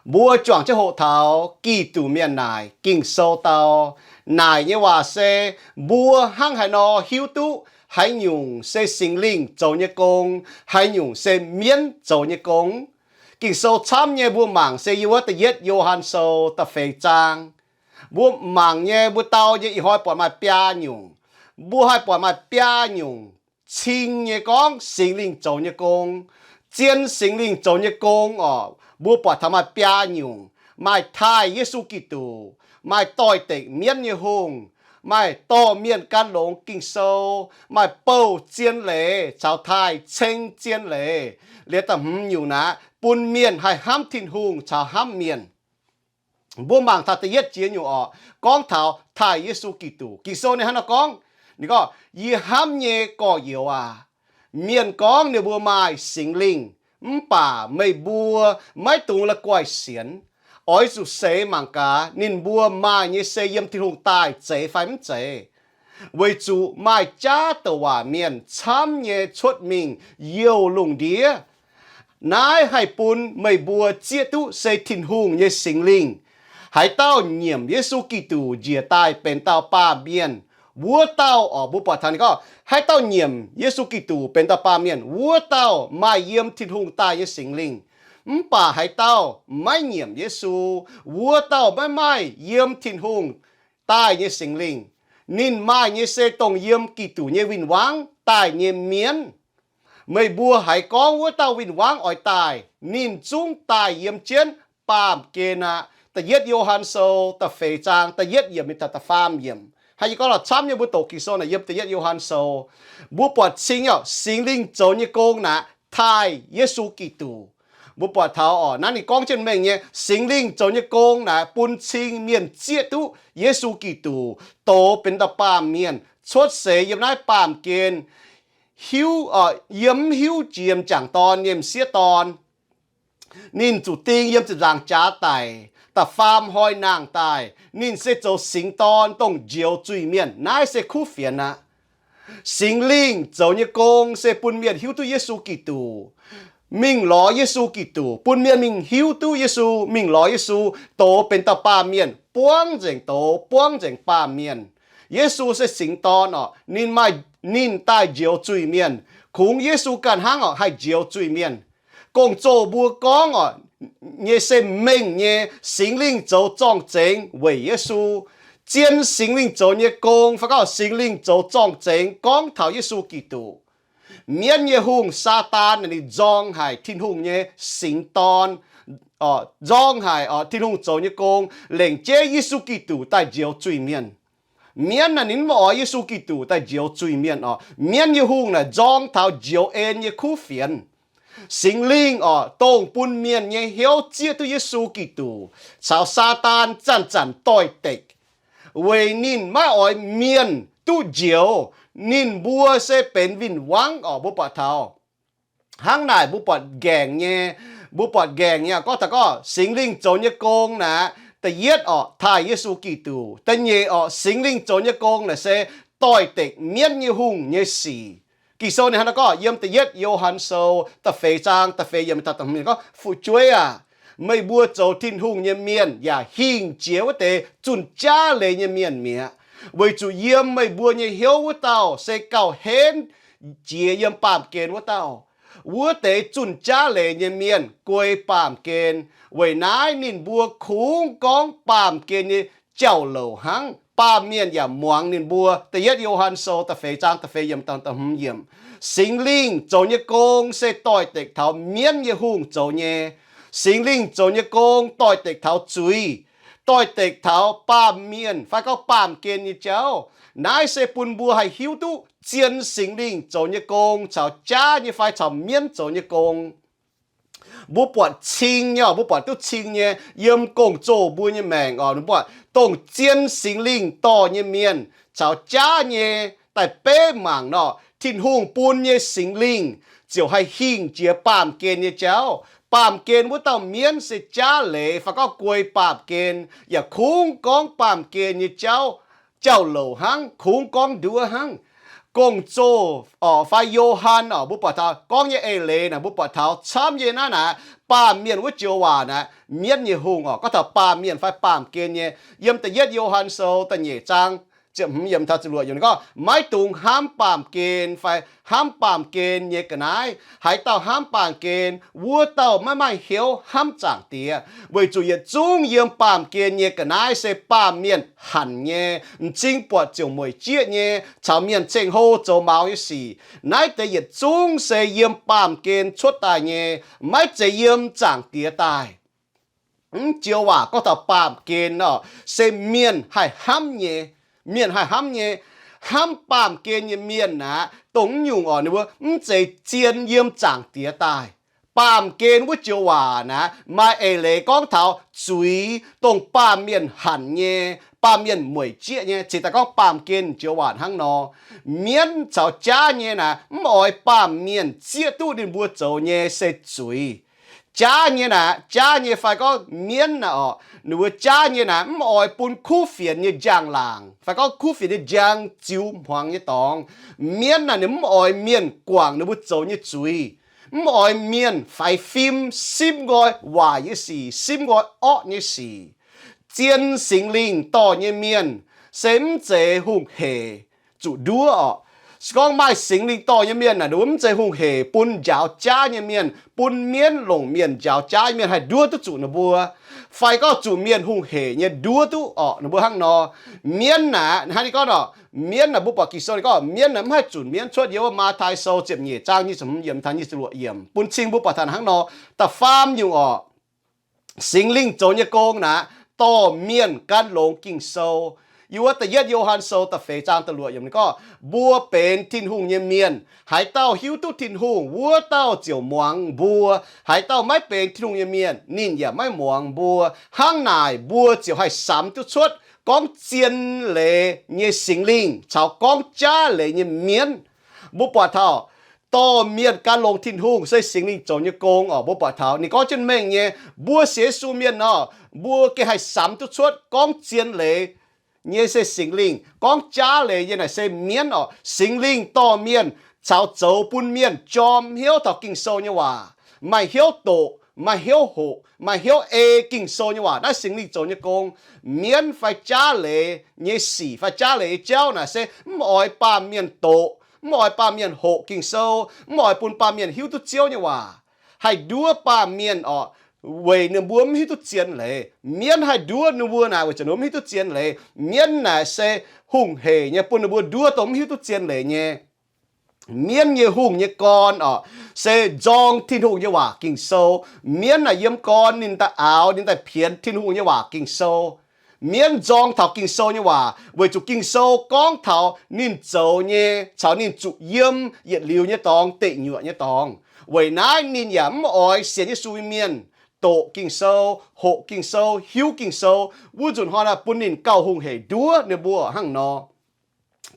Mbuo juangc jienv hoqc taux Giduc mienh naaic, Ging-Sou dau, naaic nyei waac se mbuo hnangv haaix nor hiuv duqv haaix nyungc se Singx Lingh zoux nyei gong, haaix nyungc se mienv zoux nyei gong. Ging-Sou camv nyei mbuo mangc se yiem wuov da'yietv Yo^han Sou da'feix zaang. Mbuo mangc nyei, mbuo dau nyei ih hnoi buatc maaih biaa nyungc. Mbuo haih buatc maaih biaa nyungc cing nyei gorngv Singx Lingh zoux nyei gong. Zien Singx Lingh zoux nyei gong orqc, mbuo buatc taux maaih biaa nyungc. Maaih taaih Yesu Giduc, maaih doix-dekc mienv nyei hungh, maaih dorh mienh gan longx Ging-Sou, maaih bouh zien leiz caux taaih ceng zien leiz. Liuz da'hmz nyungc naaic bun mienh haih hnamv Tin-Hungh caux hnamv mienh. Mbuo mangc taux da'yietv jiex nyungc orqc, gorngv taux taaih Yesu Giduc. Ging-Sou ninh hnangv nor gorngv, ninh gorngv, Yie hnamv nyei gorx-youz aac, mienh gorngv ninh mbuo maaih Singx Lingh, mv baac meih mbuo maiv dungx la'guaih sienx. Oix zuqc seix mangc gaax ninh mbuo maaih nyei se yiem Tin-Hungh daaih zeiz fai mv zeiz. Weic zuqc maaih jaav douc waac mienh camv nyei cuotv mingh youh lungh ndiev. Naaiv haih bun meih mbuo zieqv duqv se Tin-Hungh nyei Singx Lingh. Haaix dauh nyiemc Yesu Giduc njiec daaih benx dauh baamh mienh, wuov dauh, orqc, mbuo buatc taux ninh gorngv, haaix dauh nyiemc Yesu Giduc benx dauh baamh mienh, wuov dauh maaih yiem Tin-Hungh daaih nyei Singx Lingh. Mv baac haaix dauh maiv nyiemc Yesu, wuov dauh maiv maaih yiem Tin-Hungh daaih nyei Singx Lingh. Ninh maaih nyei se dongh yiem Giduc nyei win-wangv daaih nyei mienv. Meih mbuo haiz gorngv wuov dauh win-wangv oix daaih, ninh zungv daaih yiem jienv baamh gen aqv. Da'yietv Yo^han Sou da'feix zaang da'yietv yiemc mingh taux da'faam yiemc. Hnangv yie gorngv lorqc, camv nyei mbuo doqc Ging-Sou naaic yiem da'yietv Yo^han Sou, mbuo buatc cing nyei orqc, Singx Lingh zoux nyei gong naaic taaih Yesu Giduc. Mbuo buatc taux orqc, naaiv ninh gorngv jienv mengh nyei, Singx Lingh zoux nyei gong naaic bun cing mienh zieqv duqv Yesu Giduc dox benx dauh baamh mienh, cuotv seix yiem naaiv baamh gen, hiuv, yiem mv hiuv jiex m'jangc dorn nyei m'sieqv dorn. Ninh zuqc ding yiem ziepc nzaangc jaax daic, da'faam hnoi nangh daaih. Ninh se zoux singx dorn dongh njoux zuiz-mienh. Naaiv se kuv fienx aqv. Singx Lingh zoux nyei gong se bun mienh hiuv duqv Yesu Giduc, mingh lorz Yesu Giduc, bun mienh mingh hiuv duqv Yesu, mingh lorz Yesu, dox benx dauh baamh mienh, buangv nzengc dox, buangv nzengc baamh mienh. Yesu se singx dorn orqc, ninh maaih, ninh daaih njoux zuiz-mienh. Kungx Yesu ganh hnangv orqc haih njoux zuiz-mienh. Gong-zoh mbuo gorngv orqc, nyei se mengh nyei, Singx Lingh zoux zorng-zengx weic Yesu. Zien Singx Lingh zoux nyei gong fai gorngv Singx Lingh zoux zorng-zengx gorngv taux Yesu Giduc. Mienv nyei hungh, Saadaan, ninh nzorng haic Tin-Hungh nyei singx dorn, nzorng haic orqc Tin-Hungh zoux nyei gong, lengc jeiv Yesu Giduc daaih njoux zuiz-mienh. Mienv naaic ninh mv oix Yesu Giduc daaih njoux zuiz-mienh orqc. Mienv nyei hungh naaic nzorng taux njoux en nyei kuv fienx. Singx Lingh orqc, dongh bun mienh nyei hnyouv zieqv duqv Yesu Giduc caux Saadaan zanc-zanc doix-dekc, weic ninh maiv oix mienh duqv njoux. Ninh mbuo se benx win-wangv orqc. Mbuo buatc taux hnangv naaic, mbuo buatc nqaengc nyei, mbuo buatc nqaengc nyei gorngv taux gorngv Singx Lingh zoux nyei gong naaic, da'yietv orqc, taaih Yesu Giduc. Da'nyeic orqc, Singx Lingh zoux nyei gong naaic se doix-dekc mienv nyei hungh nyei sic. Ging-Sou ninh hnangv naaiv gorngv yiem da'yietv Yo^han Sou da'feix zaang da'feix yiemc gorngv, Fu'jueiv aac, meih mbuo zoux Tin-Hungh nyei mienh yaac hingh jiex wuov deix zunh jaav leiz nyei mienh mi'aqv, weic zuqc yiem meih mbuo nyei hnyouv wuov dauh se gauh henv jiex yiem baamh gen wuov dauh. Wuov deix zunh jaav leiz nyei mienh guei baamh gen. Weic naaiv ninh mbuo kungx gorngv baamh gen nyei jauv-louc hnangv. Baamh mienh yaac muangx ninh mbuo. Da'yietv Yo^han Sou da'feix zaang da'feix yiemc, Singx Lingh zoux nyei gong se doix-dekc taux mienv nyei hungh zoux nyei. Singx Lingh zoux nyei gong doix-dekc taux zuiz, doix-dekc taux baamh mienh fai gorngv baamh gen nyei jauv. Naaiv se bun mbuo haih hiuv duqv zien Singx Lingh zoux nyei gong caux jaav nyei fai caux mienv zoux nyei gong. Mbuo buatc cing nyei, mbuo buatc duqv cing nyei yiem gong-zoh mbuo nyei maengc orqc. Mbuo buatc dongh zien Singx Lingh dorh nyei mienh caux jaav nyei daaih beiv mangc nor, Tin-Hungh bun nyei Singx Lingh ziouc haih hingh jiex baamh gen nyei jauv. Baamh gen wuov dauh mienv se jaav leiz fai gorngv guei baamh gen, yaac kungx gorngv baamh gen nyei jauv, jauv-louc hnangv, kungx gorngv nduov hnangv. Gong-zoh orqc fai Yo^han orqc, mbuo buatc taux gorngv nyei eix leiz naaic, mbuo buatc taux camv nyei naaiv naaic, baamh mienh wuov joux waac naaic, mienv nyei hungh orqc, gorngv taux baamh mienh fai baamh gen nyei. Yiem da'yietv Yo^han Sou da'nyeic zaang ziepc hmz yiemc taux ziepc luoqc yiemc gorngv, maiv dungx hnamv baamh gen fai hnamv baamh gen nyei ga'naaiv. Haaix dauh hnamv baamh gen, wuov dauh maiv maaih hnyouv hnamv Zaangc Diex, weic zuqc yietc zungv yiem baamh gen nyei ga'naaiv se baamh mienh hanc nyei, m'zing buatc ziouc mueic jieqv nyei, caux mienh ceng-hlo zoux maux nyei sic. Naaiv deix yietc zungv se yiem baamh gen cuotv daaih nyei, maiv zeiz yiem Zaangc Diex daaih. Mv joux waac gorngv taux baamh gen orqc, se mienh haih hnamv nyei. Mienh haih hnamv nyei. Hnamv baamh gen nyei mienh aqv, dongh mv nyungc orqc, ninh mbuo mv zeiz zien yiem Zaangc Diex daaih. Baamh gen wuov joux waac naaic, maaih eix leiz gorngv taux zuiz, dongh baamh mienh hanc nyei, baamh mienh mueic jieqv nyei, cingx daaih gorngv baamh gen joux waac hnangv nor. Mienv caux jaav nyei naaic, mv oix baamh mienh zieqv duqv ninh mbuo zoux nyei se zuiz. Jaav nyei naaic, jaav nyei fai gorngv mienv naaic orqc, ninh mbuo jaav nyei naaic, mv oix bun kuv fienx nyei njang-laangc fai gorngv kuv fienx nyei njang ziux hmuangx nyei dorngx. Mienv naaic, ninh mv oix mienh guangc ninh mbuo zoux nyei zuiz, mv oix mienh faix fim, simv nqoi waaic nyei sic, simv nqoi orqv nyei sic. Zien Singx Lingh dorh nyei mienh se mv zeiz hungh hec zuqc nduov orqc. Se gorngv maaih Singx Lingh dorh nyei mienh naaic, ninh mbuo mv zeiz hungh hec bun njaaux jaav nyei mienh, bun mienv longc mienh njaaux jaav nyei mienh haih nduov duqv zuqc ninh mbuo, fai gorngv zuqc mienh hungh hec nyei nduov duqv orqc ninh mbuo hnangv nor. Mienv naaic, hnangv ninh gorngv orqc, mienv naaic, mbuo buatc Ging-Sou ninh gorngv mienv naaic mv haih zunc mienv cuotv. Yiem wuov Matv^tai Sou ziepc nyeic zaang nyic ziepc hmz yiemc taux nyic ziepc luoqc yiemc bun cing mbuo buatc taux hnangv nor. Da'faam nyungc orqc, Singx Lingh zoux nyei gong naaic, dorh mienh gan longx Ging-Sou. Yiem wuov da'yietv Yo^han Sou da'feix zaang da'luoqc yiemc ninh gorngv, mbuo benx Tin-Hungh nyei mienh. Haaix dauh hiuv duqv Tin-Hungh, wuov dauh ziouc muangx mbuo. Haaix dauh maiv benx Tin-Hungh nyei mienh, ninh yaac maiv muangx mbuo. Hnangv naaic, mbuo ziouc haih samx duqv cuotv gorngv zien leiz nyei Singx Lingh caux gorngv jaav leiz nyei mienv. Mbuo buatc taux dorh mienh gan longx Tin-Hungh se Singx Lingh zoux nyei gong orqc. Mbuo buatc taux ninh gorngv jienv mengh nyei, mbuo sienx Yesu mienh nor, mbuo gengh haih samx duqv cuotv gorngv zien leiz nyei se Singx Lingh, gorngv jaav leiz nyei naaic se mienv orqc. Singx Lingh dorh mienh caux zoux bun mienh jorm hnyouv taux Ging-Sou nyei waac, maaih hnyouv doqc, maaih hnyouv hoqc, maaih hnyouv ei Ging-Sou nyei waac. Naaiv Singx Lingh zoux nyei gong. Mienv fai jaav leiz nyei sic fai jaav leiz nyei jauv naaic se mv oix baamh mienh doqc, mv oix baamh mienh hoqc Ging-Sou, mv oix bun baamh mienh hiuv duqv Ziouv nyei waac, haih nduov baamh mienh orqc, weic ninh mbuo mv hiuv duqv zien leiz. Mienv haih nduov ninh mbuo naaic weic zuqc ninh mbuo mv hiuv duqv zien leiz. Mienv naaic se hungh hec nyei bun ninh mbuo nduov dongh mv hiuv duqv zien leiz nyei. Mienv nyei hungh nyei gorn orqc, se nzorng Tin-Hungh nyei waac Ging-Sou. Mienv naaic yiem gorn ninh daaih aaux, ninh daaih pienx Tin-Hungh nyei waac Ging-Sou. Mienv nzorng taux Ging-Sou nyei waac weic zuqc Ging-Sou gorngv taux ninh zoux nyei caux ninh zuqc yiem yietc liuz nyei dorngx, deic nyuoqc nyei dorngx. Weic naaiv ninh yaac mv oix sienx Yesu nyei mienh doqc Ging-Sou, hoqc Ging-Sou, hiuv Ging-Sou. Wuov nzunc hnoi naaic bun ninh gauh hungh hec nduov ninh mbuo hnangv nor.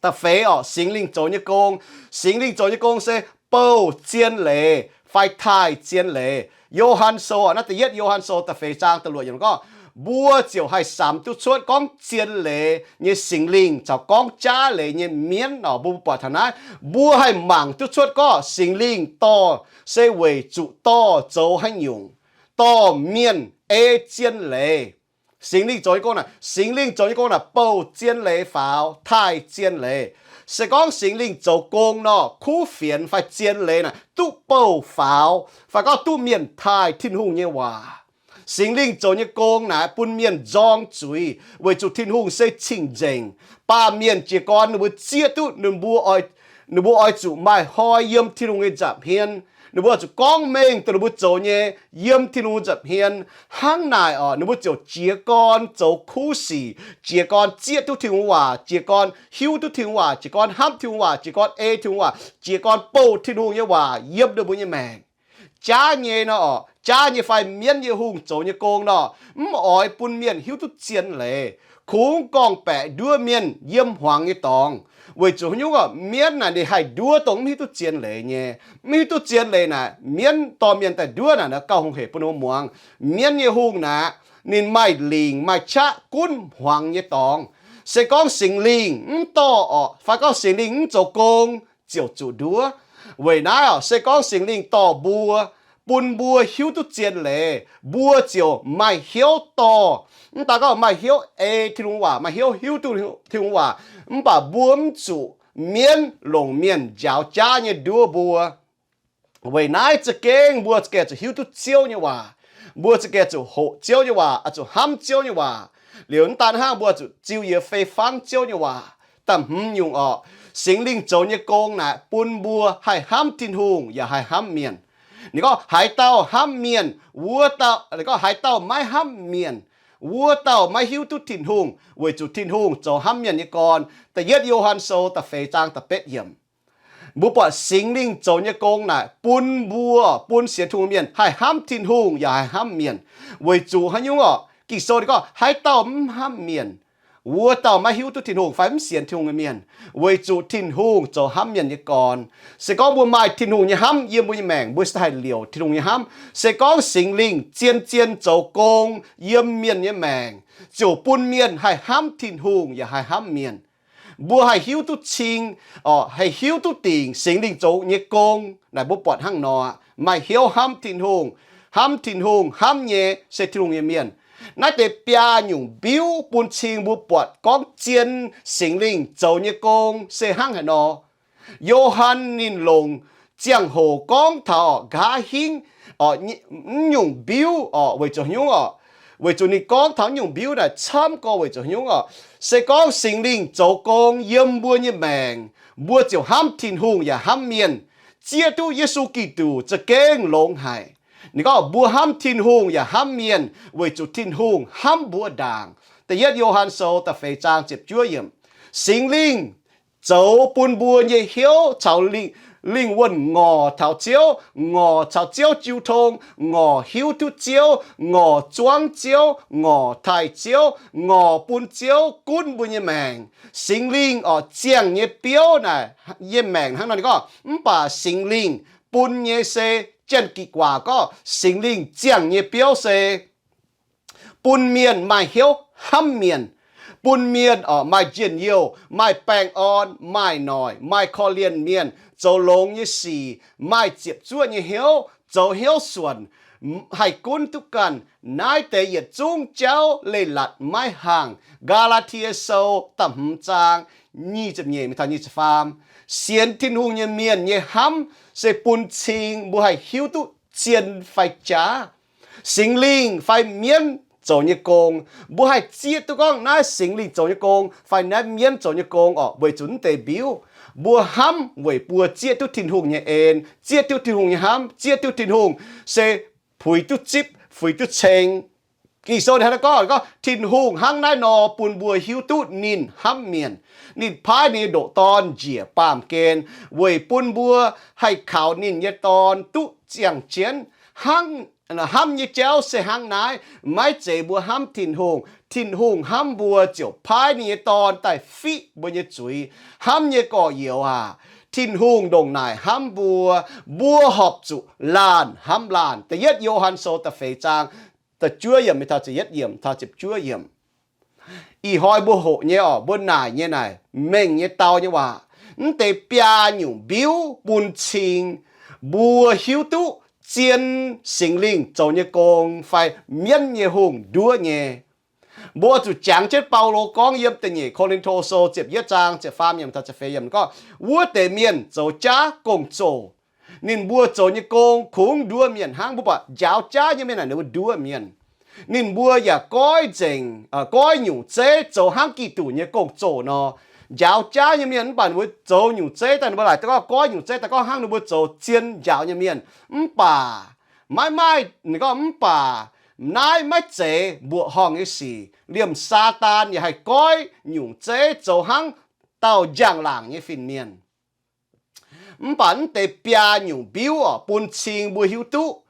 Da'feix orqc, Singx Lingh zoux nyei gong. Singx Lingh zoux nyei gong se bouh zien leiz fai taaih zien leiz. Yo^han Sou, naaiv da'yietv Yo^han Sou da'feix zaang da'luoqc yiemc gorngv, mbuo ziouc haih samx duqv cuotv gorngv zien leiz nyei Singx Lingh caux gorngv jaav leiz nyei mienv orqc. Mbuo buatc taux naaiv, mbuo haih mangc duqv cuotv gorngv Singx Lingh dorh se weic zuqc dorh zoux haaix nyungc, dorh mienh ei zien leiz. Singx Lingh zoux nyei gong naaic, Singx Lingh zoux nyei gong naaic bouh zien leiz faaux, taaih zien leiz. Se gorngv Singx Lingh zoux gong nor, kuv fienx fai zien leiz naaic duqv bouh faaux, fai gorngv duqv mienh taaih Tin-Hungh nyei waac. Singx Lingh zoux nyei gong naaic bun mienh nzorng zuiz, weic zuqc Tin-Hungh se cing-nzengc. Baamh mienh jiez gorn ninh mbuo zieqv duqv ninh mbuo oix, ninh mbuo oix zuqc maaih hnoi yiem Tin-Hungh nyei nza'hmien. Ninh mbuo oix zuqc gorngv mengh dongh ninh mbuo zoux nyei yiem Tin-Hungh nza'hmien. Hnangv naaic orqc, ninh mbuo ziouc jiez gorn zoux kuv sic, jiez gorn zieqv duqv Tin-Hungh waac, jiez gorn hiuv duqv Tin-Hungh waac, jiez gorn hnamv Tin-Hungh waac, jiez gorn ei Tin-Hungh waac, jiez gorn bouh Tin-Hungh nyei waac yiem ninh mbuo nyei maengc. Jaav nyei nor orqc, jaav nyei fai mienv nyei hungh zoux nyei gong nor, mv oix bun mienh hiuv duqv zien leiz. Kungx gorngv-baeqc nduov mienh yiem hmuangx nyei dorngx. Weic zuqc haaix nyungc orqc, mienv naaic ninh haih nduov dongh mv hiuv duqv zien leiz nyei. Mv hiuv duqv zien leiz naaic, mienv dorh mienh daaih nduov naaic, naaiv gauh hungh hec bun ninh mbuo muangx. Mienv nyei hungh naaic, ninh maaih lingc maaih qaqv gunv hmuangx nyei dorngx. Se gorngv Singx Lingh mv dorh orqc, fai gorngv Singx Lingh mv zoux gong, ziouc zuqc nduov. Weic naaiv orqc, se gorngv Singx Lingh dorh mbuo, bun mbuo hiuv duqv zien leiz, mbuo ziouc maaih hnyouv dorh. Mv daan gorngv maaih hnyouv ei Tin-Hungh waac, maaih hnyouv hiuv duqv Tin-Hungh waac, mv baac mbuo mv zuqc mienv longc mienh njaaux jaav nyei nduov mbuo. Weic naaiv za'gengh mbuo za'gengh zuqc hiuv duqv Ziouv nyei waac. Mbuo za'gengh zuqc hoqc Ziouv nyei waac, zuqc hnamv Ziouv nyei waac. Liuz mv daan hnangv, mbuo zuqc ziux yiez fei fangv Ziouv nyei waac. Da'hmz nyungc orqc, Singx Lingh zoux nyei gong naaic bun mbuo haih hnamv Tin-Hungh yaac haih hnamv mienh. Ninh gorngv haaix dauh hnamv mienh, wuov dauh, gorngv haaix dauh maiv hnamv mienh, wuov dauh maiv hiuv duqv Tin-Hungh, weic zuqc Tin-Hungh zoux hnamv mienh nyei gorn. Da'yietv Yo^han Sou da'feix zaang da'betv yiemc. Mbuo buatc Singx Lingh zoux nyei gong naaic bun mbuo, bun sienx Tin-Hungh mienh haih hnamv Tin-Hungh yaac haih hnamv mienh. Weic zuqc haaix nyungc orqc? Ging-Sou ninh gorngv, haaix dauh mv hnamv mienh, wuov dauh maiv hiuv duqv Tin-Hungh fai mv sienx Tin-Hungh nyei mienh, weic zuqc Tin-Hungh zoux hnamv mienh nyei gorn. Se gorngv mbuo maaih Tin-Hungh nyei hnamv yiem mbuo nyei maengc, mbuo se haih liouc Tin-Hungh nyei hnamv. Se gorngv Singx Lingh zien-zien zoux gong yiem mienh nyei maengc, ziouc bun mienh haih hnamv Tin-Hungh yaac haih hnamv mienh. Mbuo haih hiuv duqv cing, haih hiuv duqv dingc Singx Lingh zoux nyei gong. Naaic mbuo buatc hnangv nor, maaih hnyouv hnamv Tin-Hungh. Hnamv Tin-Hungh, hnamv nyei se Tin-Hungh nyei mienh. Naaiv deix biaa nyungc mbiuv bun cing mbuo buatc gorngv zien Singx Lingh zoux nyei gong se hnangv haaix nor. Yo^han ninh longc ziangh hoc gorngv taux nqa'haav hingv, mv nyungc mbiuv orqc, weic zuqc nyungc orqc, weic zuqc ninh gorngv taux nyungc mbiuv naaic camv gorx weic zuqc nyungc orqc, se gorngv Singx Lingh zoux gong yiem mbuo nyei maengc, mbuo ziouc hnamv Tin-Hungh yaac hnamv mienh, zieqv duqv Yesu Giduc za'gengh longx haic. Ninh gorngv mbuo hnamv Tin-Hungh yaac hnamv mienh weic zuqc Tin-Hungh hnamv mbuo ndaangc. Da'yietv Yo^han Sou da'feix zaang ziepc juov yiemc. Singx Lingh zoux bun mbuo nyei hnyouv caux lingh, lingh wuonh ngorc taux Ziouv, ngorc caux Ziouv jiu tong, ngorc hiuv duqv Ziouv, ngorc zuangv Ziouv, ngorc taaih Ziouv, ngorc bun Ziouv gunv mbuo nyei maengc. Singx Lingh orqc, ziangh nyei biouv naaic, yiem maengc hnangv nor ninh gorngv, mv baac Singx Lingh bun nyei se, Janx-Gikc waac gorngv Singx Lingh ziangh nyei biouv se bun mienh maaih hnyouv hnamv mienh, bun mienh orqc maaih njien-youh, maaih baengh orn, maaih noic, maaih korv-lienh mienh, zoux longx nyei sic, maaih ziepc zuoqv nyei hnyouv, zoux hnyouv suonc, haih gunv duqv ganh. Naaiv deix yietc zungv jauv leiz-latc maiv hangh. Gaa^laa^tie Sou da'hmz zaang nyic ziepc nyeic mingh taux nyic ziepc faam. Sienx Tin-Hungh nyei mienh nyei hnamv se bun cing mbuo haih hiuv duqv zien fai jaav, Singx Lingh fai mienv zoux nyei gong. Mbuo haih zieqv duqv gorngv naaiv Singx Lingh zoux nyei gong fai naaiv mienv zoux nyei gong orqc, weic zuqc mv deix mbiuv. Mbuo hnamv weic mbuo zieqv duqv Tin-Hungh nyei en, zieqv duqv Tin-Hungh nyei hnamv, zieqv duqv Tin-Hungh se puix duqv zipv, puix duqv ceng. Ging-Sou ninh hnangv naaiv gorngv, gorngv Tin-Hungh hnangv naaiv nor bun mbuo hiuv duqv ninh hnamv mienh. Ninh paaiv ninh nyei ndoqc Dorn njiec baamh gen weic bun mbuo haih kaux ninh nyei Dorn duqv ziangh jienv. Hnangv, hnamv nyei jauv se hnangv naaiv, maiv zeiz mbuo hnamv Tin-Hungh. Tin-Hungh hnamv mbuo ziouc paaiv ninh nyei Dorn daaih fiqv mbuo nyei zuiz. Hnamv nyei gorx-youz aac, Tin-Hungh ndongc naaic hnamv mbuo, mbuo horpc zuqc laanh hnamv laanh. Da'yietv Yo^han Sou da'feix zaang da'juov yiemc mingh taux ziepc yietv yiemc taux ziepc juov yiemc. Ih hnoi mbuo hoqc nyei orqc, mbuo naaic nyei naaic mengh nyei dau nyei waac. Mv deix biaa nyungc mbiuv bun cing mbuo hiuv duqv zien Singx Lingh zoux nyei gong fai mienv nyei hungh nduov nyei. Mbuo zuqc jangx jienv Baulo gorngv yiem da'nyeic Ko^lin^to Sou ziepc yietv zaang ziepc faam yiemc taux ziepc feix yiemc gorngv, wuov deix mienh zoux jaav gong-zoh. Ninh mbuo zoux nyei gong kungx nduov mienh hnangv. Mbuo buatc njaaux jaav nyei mienh naaic ninh mbuo nduov mienh. Ninh mbuo yaac goiv nzengc, goiv nyungc zeiv zoux hnangv Giduc nyei gong-zoh nor. Njaaux jaav nyei mienh mv baac ninh mbuo zoux nyungc zeiv daaih ninh mbuo laaic daaih gorngv goiv nyungc zeiv daaih gorngv hnangv ninh mbuo zoux zien njaaux nyei mienh. Mv baac maiv maaih, ninh gorngv mv baac naaiv maiv zeiz mbuoqc horngh nyei sic. Liemh Saadaan yaac haih goiv nyungc zeiv zoux hnangv dauh njang-laangc nyei fin-mienh. Mv baac mv deix biaa nyungc mbiuv orqc, bun cing mbuo hiuv duqv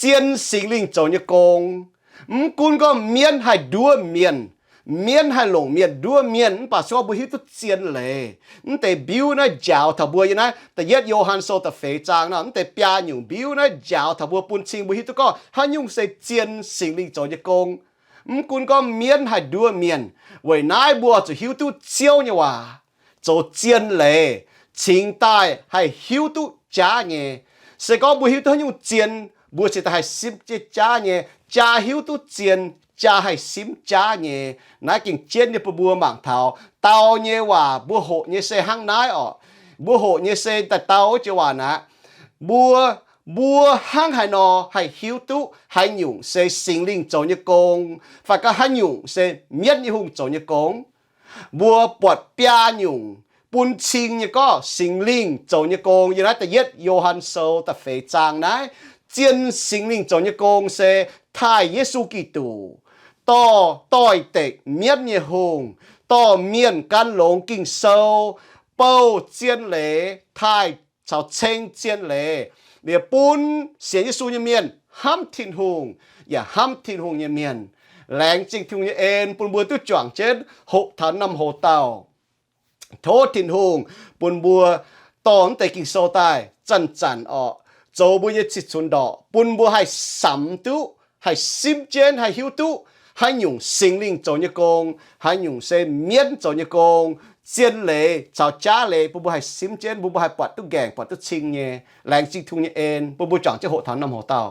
zien Singx Lingh zoux nyei gong. Mv gunv gorngv mienv haih nduov mienh, mienv haih longc mienh nduov mienh, mv baac se gorngv mbuo hiuv duqv zien leiz, mv deix mbiuv naaiv njaaux taux mbuo yiem naaiv Da'yietv Yo^han Sou da'feix zaang nor, mv deix biaa nyungc mbiuv naaiv njaaux taux mbuo bun cing mbuo hiuv duqv gorngv haaix nyungc se zien Singx Lingh zoux nyei gong. Mv gunv gorngv mienv haih nduov mienh, weic naaiv mbuo zuqc hiuv duqv Ziouv nyei waac zoux zien leiz, cingx daaih haih hiuv duqv jaav nyei. Se gorngv mbuo hiuv duqv haaix nyungc zien, mbuo cingx daaih haih simv jienv jaav nyei. Jaa hiuv duqv zien, jaa haih simv jaav nyei. Naaiv gengh jienv nyei bun mbuo mangc taux dau nyei waac. Mbuo hoqc nyei se hnangv naaiv orqc. Mbuo hoqc nyei se daaih dau joux waac naaiv. Mbuo, mbuo hnangv haaix nor haih hiuv duqv haaix nyungc se Singx Lingh zoux nyei gong, fai gorngv haaix nyungc se mienv nyei hungh zoux nyei gong? Mbuo buatc biaa nyungc bun cing nyei gorngv Singx Lingh zoux nyei gong yiem naaiv da'yietv Yo^han Sou da'feix zaang naaiv. Zien Singx Lingh zoux nyei gong se taaih Yesu Giduc dorh doix-dekc mienv nyei hungh, dorh mienh gan longx Ging-Sou, bouh zien leiz, taaih caux ceng zien leiz, liuz bun sienx Yesu nyei mienh hnamv Tin-Hungh, yaac hnamv Tin-Hungh nyei mienh. Laengz zingh Tin-Hungh nyei en bun mbuo duqv juangc jienv hoqc taux naamh hoz dauh. Tov Tin-Hungh bun mbuo dorh mv deix Ging-Sou daaih zanc-zanc orqc, zoux mbuo nyei cih cunx ndorqc, bun mbuo haih samx duqv, haih simv jienv, haih hiuv duqv haaix nyungc Singx Lingh zoux nyei gong, haaix nyungc se mienv zoux nyei gong. Zien leiz caux jaav leiz bun mbuo haih simv jienv, bun mbuo haih buatc duqv nqaengc, buatc duqv cing nyei. Laengz zingh Tin-Hungh nyei en bun mbuo juangc jienv hoqc taux naamh hoz dauh.